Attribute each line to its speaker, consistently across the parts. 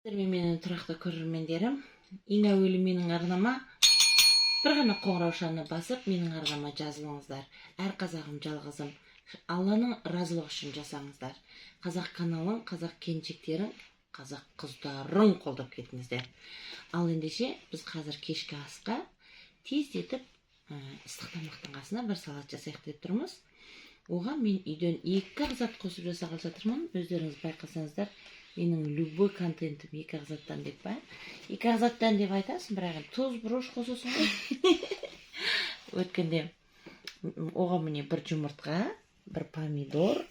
Speaker 1: Менің тұрақты көрермендерім, ең әуелі менің арнама бір ғана қоңыраушаны басып, менің арнама жазылыңыздар. Әр қазағым жалғызым, Алланың разылығы үшін жасаңыздар. Қазақ каналын, қазақ келіншектерін, қазақ қыздарын қолдап кетіңіздер. Ал ендеше біз қазір кешкі асқа тездетіп ыстық тамақтың қасына бір салат жасайық деп тұрмыз. Оған мен үйден екі ақ зат қосып жасағалы жатырмын. Өздеріңіз байқасаңыздар, менің любой контентім екі ақ заттан деп па? Екі ақ заттан деп айтасың, бірақ енді тұз, бұрыш қосасың ғой. Өткенде оған міне бір жұмыртқа, бір помидор,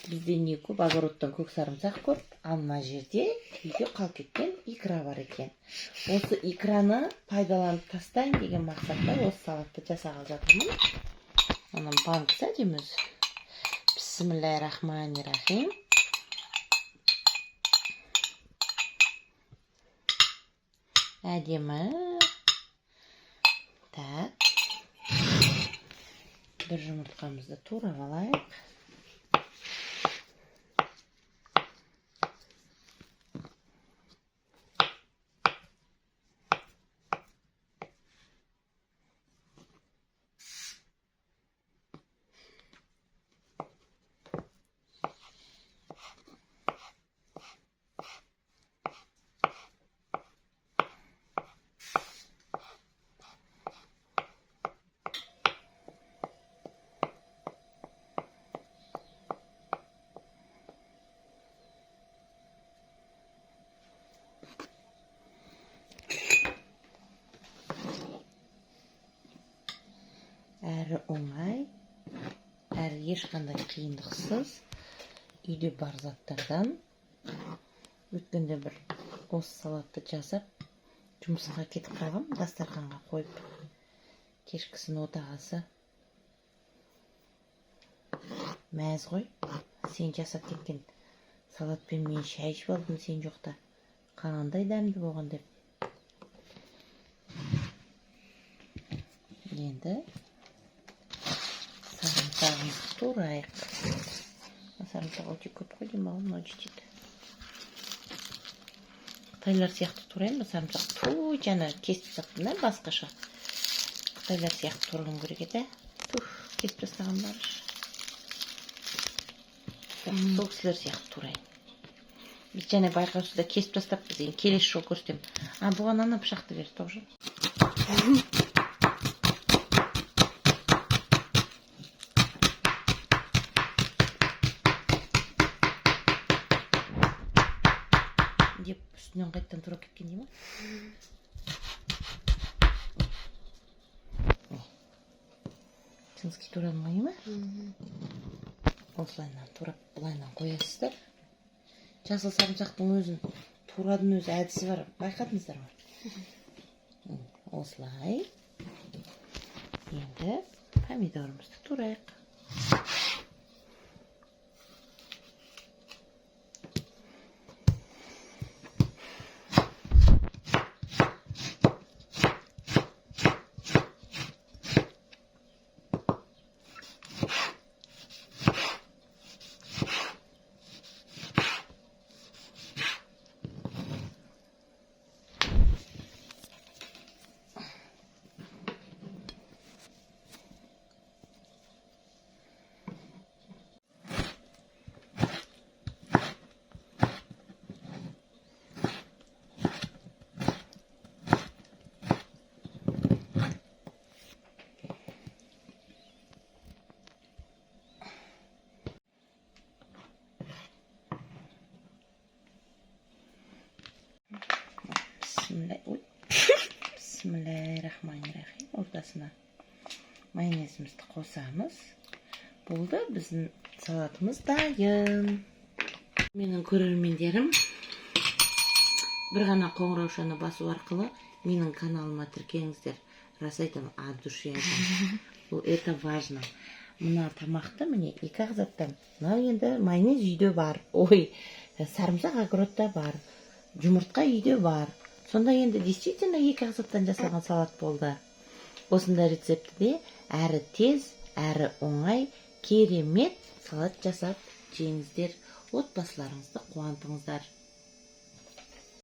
Speaker 1: бізде не көп, огородтан көк сарымсақ көп, ал мына жерде үйде қалып кеткен икра бар екен. Осы икраны пайдаланып тастайын деген мақсатта осы салатты жасағалы жатырмын. Оның банкасы әдемі өзі. Бісмілләхи-рахмани-рахим. Әдемі. Так. Бір жұмыртқамызды турап алайық. Әрі оңай, әрі ешқандай қиындықсыз үйде бар заттардан. Өткенде бір осы салатты жасап жұмысқа кетіп қалғам, дастарханға қойып, кешкісін отағасы мәз ғой, сен жасап кеткен салатпен мен шай ішіп алдым сен жоқта, қандай дәмді болған деп. Енді сарымсағымызды турайық. Сарымсақ өте көп қой деймін, ал мынау жетеді. Қытайлар сияқты тураймын ба сарымсақ? Ту, жаңа кесіп тастаппын да, басқаша. Қытайлар сияқты турағым керек еді. Тух, кесіп тастаған барыш. Сол кісілер сияқты турайын. Біз жаңа байқаусызда кесіп тастаппыз, енді келесі жолы көрсетемін. А, бұған ана пышақты бер, Тоғжан. Деп үстінен қайттан тура кеткен дей ма? Жыныске турадың ғой, ма? Осылайынан турап, былайынан қоясыздар. Жасыл сарымсақтың өзін турадың өзі әдісі бар, байқадыңыздар ма? Осылай. Енді помидорымызды турайық. Бісмілләхи-рахмани-рахим. Ортасына майонезімізді қосамыз. Болды, біздің салатымыз дайын. Менің көрермендерім, бір ғана қоңыраушаны басу арқылы менің каналыма тіркеліңіздер. Рас айтамын, от души айтамын. Бұл это важно. Мына тамақты міне екі ақ заттан. Мынау енді майонез үйде бар. Ой, сарымсақ огородта бар. Жұмыртқа үйде бар. Сонда енді действительно екі ақ заттан жасалған салат болды. Осындай рецептіде әрі тез, әрі оңай, керемет салат жасап жеңіздер, отбасыларыңызды қуантыңыздар.